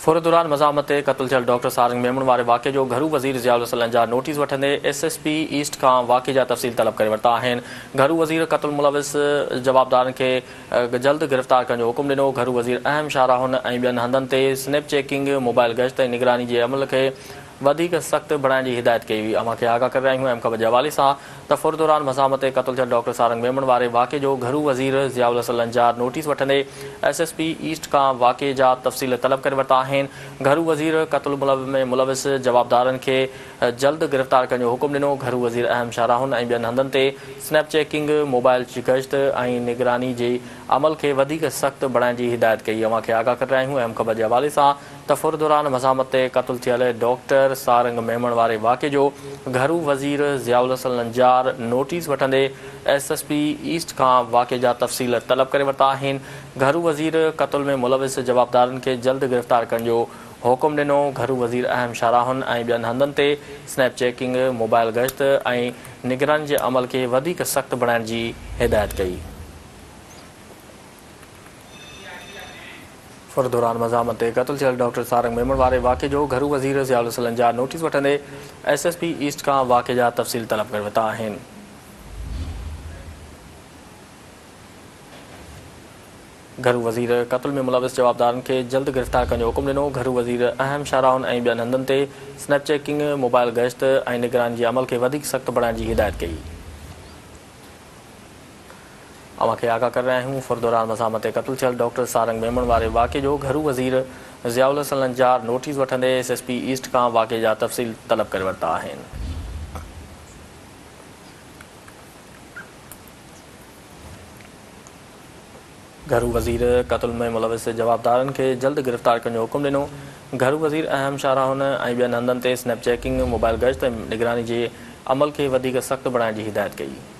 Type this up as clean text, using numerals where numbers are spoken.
ڦر دوران مزاحمت تي قتل ٿيل ڊاڪٽر سارنگ ميمڻ واري واقعي جو گهرو وزير ضياء الحسن لنجار نوٽيس وٺندي ايس ايس پي ايسٽ کان واقعي جا تفصيل طلب ڪري ورتا آهن. گهرو وزير قتل ملوث جوابدارن کي جلد گرفتار ڪرڻ جو حڪم ڏنو. گهرو وزير اهم شاهراهن ۽ ٻين هنڌن تي سنيپ چيڪنگ، موبائل گشت ۽ نگراني جي عمل کي وڌيڪ سخت بڻائڻ جي هدايت ڪئي هئي. اوهان کي آگاهه ڪري رهيا آهيون اهم خبر جي حوالي سان ته ڦر دوران مزاحمت تي قتل ٿيل ڊاڪٽر سارنگ ميمڻ واري واقعي جو گهرو وزير ضياء الحسن لنجار نوٽيس وٺندي ايس ايس پي ايسٽ کان واقعي جا تفصيل طلب ڪري ورتا آهن. گهرو وزير قتل ۾ ملوث جوابدارن کي جلد گرفتار ڪرڻ جو حڪم ڏنو. گهرو وزير اهم شاهراهن ۽ ٻين هنڌن تي سنيپ چيڪنگ، موبائل گشت ۽ نگراني جي عمل کي وڌيڪ سخت بڻائڻ جي هدايت ڪئي. اوهان کي آگاهه ڪري رهيا آهيون اهم خبر جي حوالي سان ته ڦر دوران مزاحمت تي قتل ٿيل ڊاڪٽر سارنگ ميمڻ واري واقعي جو گهرو وزير ضياء الحسن لنجار نوٽيس وٺندي ايس ايس پي ايسٽ کان واقعي جا تفصيل طلب ڪري ورتا آهن. گهرو وزير قتل ۾ ملوث جوابدارن کي جلد گرفتار ڪرڻ جو حڪم ڏنو. گهرو وزير اهم شاهراهن ۽ ٻين هنڌن تي سنيپ چيڪنگ، موبائل گشت ۽ نگراني جي عمل کي وڌيڪ سخت بڻائڻ جي هدايت ڪئي. ڦر دوران مزاحمت تي قتل ٿيل ڊاڪٽر سارنگ ميمڻ واري واقعي جو گهرو وزير ضياء الحسن لنجار نوٽيس وٺندي ايس ايس پي ايسٽ کان واقعي جا تفصيل طلب ڪري ورتا آهن. گهرو وزير قتل ۾ ملوث جوابدارن کي جلد گرفتار ڪرڻ جو حڪم ڏنو. گهرو وزير اهم شاهراهن ۽ ٻين هنڌن تي سنيپ چيڪنگ، موبائل گشت ۽ نگراني جي عمل کي وڌيڪ سخت بڻائڻ جي هدايت ڪئي. اوهان کي آگاهه ڪري رهيا آهيون ڦر دوران مزاحمت تي قتل ٿيل ڊاڪٽر سارنگ ميمڻ واري واقعي جو گهرو وزير ضياء الحسن لنجار نوٽيس وٺندي ايس ايس پي ايسٽ کان واقعي جا تفصيل طلب ڪري ورتا آهن. گهرو وزير قتل ۾ ملوث جوابدارن کي جلد گرفتار ڪرڻ جو حڪم ڏنو. گهرو وزير اهم شاهراهن ۽ ٻين هنڌن تي سنيپ چيڪنگ، موبائل گشت ۽ نگراني جي عمل کي وڌيڪ سخت بڻائڻ جي هدايت ڪئي.